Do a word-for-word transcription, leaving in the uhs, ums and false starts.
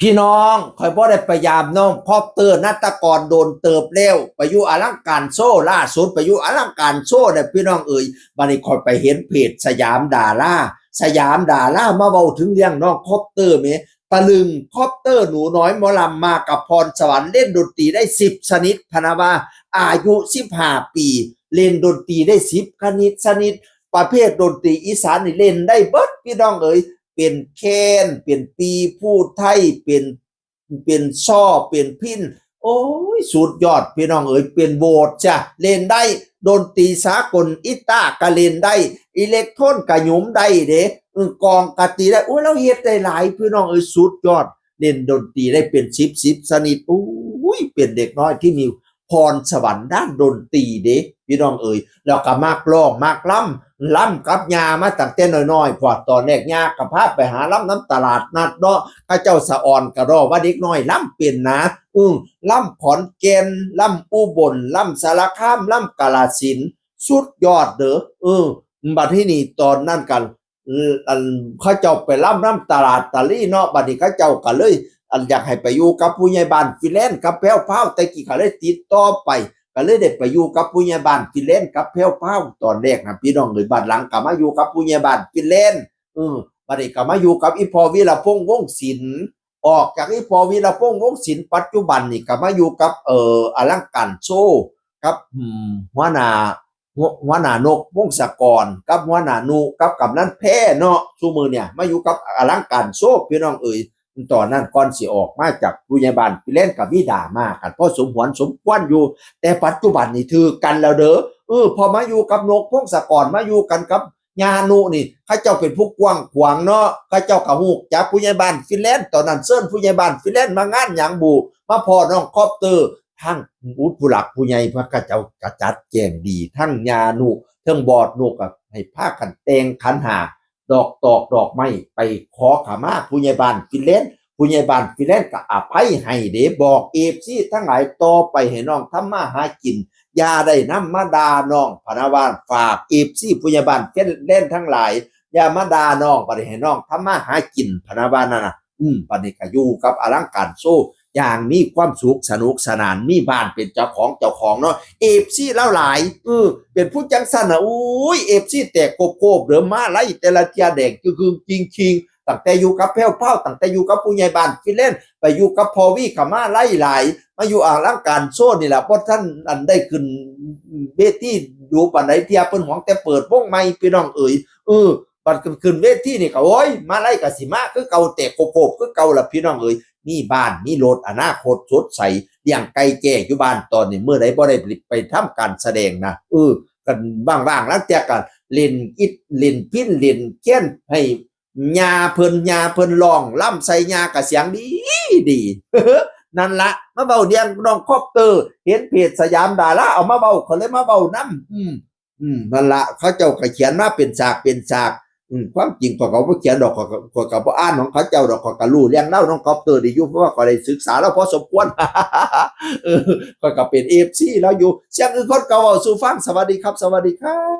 พี่น้อง ข้อยบ่ได้ไปยามน้องคอปเตอร์ นัตตะกร โดนเติบแล้ว ไปอยู่อลังการโชว์ ล่าสุดไปอยู่อลังการโชว์เนี่ยพี่น้องเอ๋ย บัดนี้ข้อยไปเห็นเพจสยามดารา สยามดารามาเว้าถึงเรื่องน้องคอปเตอร์แหม ตะลึง คอปเตอร์หนูน้อยหมอลำมากับพรสวรรค์ เล่นดนตรีได้สิบชนิด พะนะว่า อายุสิบห้าปี เล่นดนตรีได้สิบชนิด ชนิด ประเภทดนตรีอีสานนี่เล่นได้เบิดพี่น้องเอ๋ย เป็นแคน เป็นปีบ ภูไท เป็น เป็นซอ เป็นพิณ โอ้ย สุดยอดพี่น้องเอ๋ย เป็นโหวดจ้ะ เล่นได้ ดนตรีสากล อีตาร์ก็เล่นได้ อิเล็กโทรนก็หยุมได้เด้ เออ กลองก็ตีได้ โอ้ย ลาวเฮ็ดได้หลายพี่น้องเอ๋ย สุดยอด เล่นดนตรีได้เป็นสิบ สิบชนิด โอ้ย เป็นเด็กน้อยที่มีพรสวรรค์ด้านดนตรีเด้ พี่น้องเอ๋ย แล้วก็มักร้อง มักลำ ลำกับย่ามาตั้งแต่น้อยๆ พอตอนแรกย่าก็พาไปหาลำนำตลาดนัดเนาะ เขาเจ้าสะออนกะด้อว่าเด็กน้อยลำเป็นนะ อือ ลำขอนแก่น ลำอุบล ลำสารคาม ลำกาฬสินธุ์ สุดยอดเด้อ เออ บัดที่นี่ตอนนั้นกัน อันเขาเจ้าไปลำนำตลาดตะลีเนาะ บัดนี้เขาเจ้าก็เลย อันอยากให้ไปอยู่กับผู้ใหญ่บ้านฟินแลนด์กับแพรวพราว แต่กี้ก็เลยติดต่อไป ก็เลยได้ไปอยู่กับผู้ใหญ่บ้านฟินแลนด์กับแพรวพราว ตอนแรกนะพี่น้องเอ๋ย บัดหลังก็มาอยู่กับผู้ใหญ่บ้านฟินแลนด์ เออ บัดนี้ก็มาอยู่กับอีพ่อวีรพงษ์ วงศ์ศิลป์ ออกจากอีพ่อวีรพงษ์ วงศ์ศิลป์ ปัจจุบันนี่ก็มาอยู่กับ เอ่อ อลังการโชว์ กับ อืม หัวหน้า หัว หัวหน้านก พงศกร กับหัวหน้านุ กับกำนันแพรเนาะ ซุมื้อเนี่ยมาอยู่กับอลังการโชว์ พี่น้องเอ๋ย ตอนนั้นก่อนสิออกมาจากผู้ใหญ่บ้านฟินแลนด์ก็มีดราม่ากันพอสมหวนสมควรอยู่ แต่ปัจจุบันนี่ถืกกันแล้วเด้อ เออ พอมาอยู่กับนก พงศกร มาอยู่กันกับย่านุนี่ เขาเจ้าเป็นผู้กว้างขวางเนาะ เขาเจ้าก็ฮู้จักผู้ใหญ่บ้านฟินแลนด์ ตอนนั้นเชิญผู้ใหญ่บ้านฟินแลนด์มางานหยังบุ มาพ้อน้องคอปเตอร์ ทั้ง อุ๊ย ผู้หลักผู้ใหญ่พระเขาเจ้าก็จัดแจงดี ทั้งย่านุ ทั้งบอสนุก็ให้พากันแต่งขันหมาก ดอกตอกดอกไม้ไปขอขมาผู้ใหญ่บ้านฟินแลนด์ ผู้ใหญ่บ้านฟินแลนด์ก็อภัยให้เด้ บอกเอฟซีทั้งหลาย ต่อไปให้น้องทำมาหากิน อย่าได้นำมาด่าน้อง พะนะว่า ฝากเอฟซีผู้ใหญ่บ้านฟินแลนด์ทั้งหลาย อย่ามาด่าน้อง บัดนี้ให้น้องทำมาหากิน พะนะว่านั่นน่ะ อืม บัดนี้ก็อยู่กับอลังการโชว์อย่างมีความสุขสนุกสนาน มีบ้านเป็นเจ้าของเจ้าของเนาะ เอฟซีลาวหลาย เออ เป็นผู้จังซั่นน่ะ อุ้ย เอฟซีแตกโกบๆ เด้อ มาลัยแต่ละเทื่อแดงจึงคืงจริงคิง ตั้งแต่อยู่กับแพรวพราว ตั้งแต่อยู่กับผู้ใหญ่บ้านฟินแลนด์ ไปอยู่กับพ่อวีก็มาลัยหลาย มาอยู่อลังการโชว์นี่แหละ บ่ทันอันได้ขึ้นเวทีดูปานใดเทื่อ เพิ่นหวงแต่เปิดวงใหม่ พี่น้องเอ๋ย เออ บัดขึ้นเวทีนี่ก็ โอ้ย มาลัยก็สิมาคือเก่า แตกโกบๆ คือเก่าล่ะพี่น้องเอ๋ย มีบ้านมีรถ อนาคตสดใส เลี้ยงไก่แจ้อยู่บ้านตอนนี้ มื้อใดบ่ได้ไปทำการแสดงนะ เออ กันว่างๆ ลางเทื่อก็เล่นอิด เล่นพิณ เล่นแคนให้ย่าเพิ่น ย่าเพิ่นร้องลำใส่ย่าก็เสียงดีดี นั่นละ มาเว้าเรื่องน้องคอปเตอร์ เห็นเพจสยามดาราเอามาเว้า เขาเลยมาเว้านำ อืม อืม นั่นละ เขาเจ้าก็เขียนมาเป็นฉากเป็นฉาก อืม ความจริงข้อยก็บ่เขียนดอก ข้อยก็ ข้อยก็บ่อ่านของเขาเจ้าดอก ข้อยก็รู้เรื่องราวน้องคอปเตอร์ดีอยู่ เพราะว่าข้อยได้ศึกษาลาวพอสมควร เออ ข้อยก็เป็นเอฟซีลาวอยู่ เสียงอื่นคนก็เว้าสู่ฟัง สวัสดีครับ สวัสดีครับ